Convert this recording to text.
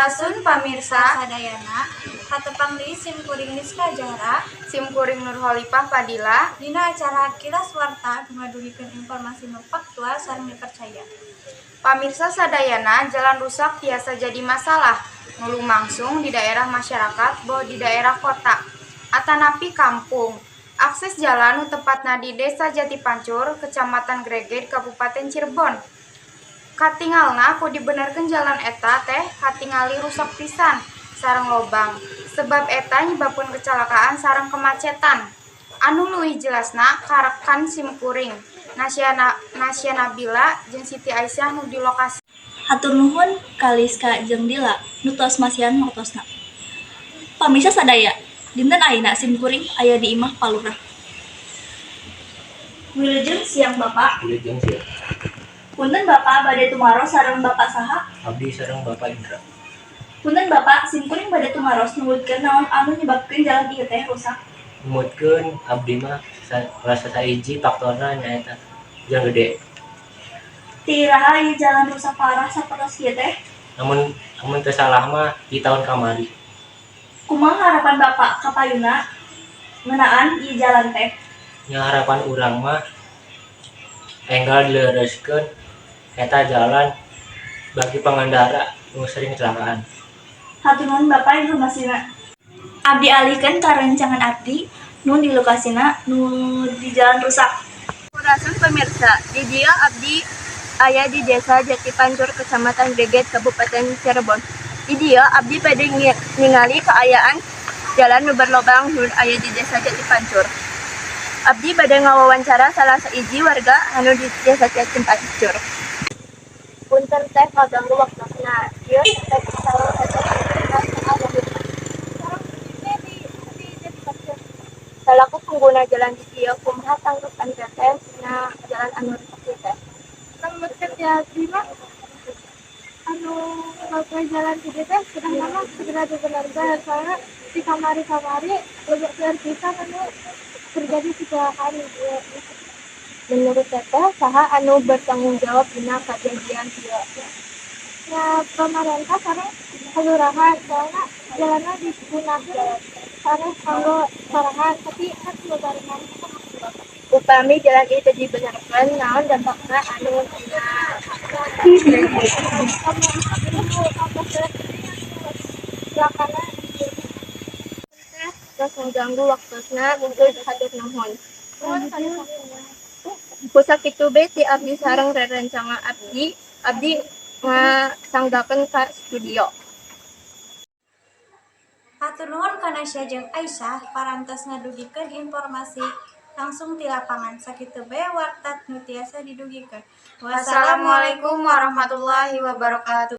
Sampurasun, pamirsa. Sadayana, katepang deui sim kuring Rizka Zahra. Sim kuring Nurholipah Fadila. Dina acara Kilas Warta, ngadugikeun informasi nu faktual sareng dipercaya. Pamirsa sadayana, jalan rusak tiasa jadi masalah nu lumangsung di daerah masyarakat, boh di daerah kota atanapi kampung. Akses jalan nu tepatna di Desa Jatipancur, Kecamatan Greged, Kabupaten Cirebon. Katingalna ku dibenerkeun, jalan eta teh katingali rusak pisan sareng lobang. Sebab eta nyebabkeun kecelakaan sareng kemacetan. Anu leuwih jelasna ka rekan simkuring Nasya Nabila jeung Siti Aisyah nu di lokasi. Hatur nuhun ka Liska jeung Dila nu tos masihan waktosna. Pamirsa sadaya, dinten ayeuna sim kuring aya di imah Pak Lurah. Wilujeng siang, Bapak. Wilujeng siang. Punten, Bapak, bade tumaros sareng Bapak saha? Abdi sareng Bapak Indra. Punten, Bapak, sim kuring bade tumaros numutkeun naon anu nyebabkeun jalan ieu teh rusak? Numutkeun abdi mah rasa sahiji faktorna nyaeta hujan gede. Ti iraha ieu jalan rusak parah sapertos ieu teh? Namun amun teu salah mah di tahun kamari. Kumaha harapan Bapak kapayuna ngeunaan ieu jalan teh? Nya, harapan urang mah enggal dileureuskeun eta jalan bagi pengendara nu sering kecelakaan. Hatur nuhun, Bapak, informasina. Abdi alihkeun ka rencangan abdi nu di lokasina nu di jalan rusak. Sampurasun, pemirsa, di dieu abdi aya di Desa Jatipancur, Kecamatan Greged, Kabupaten Cirebon. Di dieu abdi bade ningali kaayaan jalan nu berlobang nu aya di Desa Jatipancur. Abdi bade ngawawancara salah sahiji warga anu di Desa Jatipancur. Punten teh, ngaganggu waktosna. Ieu teh salah satu Sareng di Jatipancur. Salaku pengguna jalan di dieu, kumaha tanggapan teteh dina jalan anu rusak ieu teh? Numutkeun ti abdi mah, anu make jalan di dieu teh sudah lama segera dibenarkan, soalnya di kamari-kamari loba seueur pisan anu terjadi kecelakaan di dieu. Menurut teteh, saha anu bertanggung jawab dina kajadian ieu? Ya, pemerintah sareng kelurahan, soalnya jalannya digunakan sanes kanggo sorangan, tapi kan bebarengan. Upami jalan ieu teu dibenerkeun, naon dampakna anu dina? Anu celakana. Teh tos ngaganggu waktosna, mungkin hatur nuhun. Ku sakitu be ti abdi sareng rerencangan abdi, abdi ngasanggakeun ka studio. Hatur nuhun ka Nasya jeung Aisyah parantos ngadugikeun informasi langsung ti lapangan. Sakitu bae warta nu tiasa didugikeun. Wassalamualaikum warahmatullahi wabarakatuh.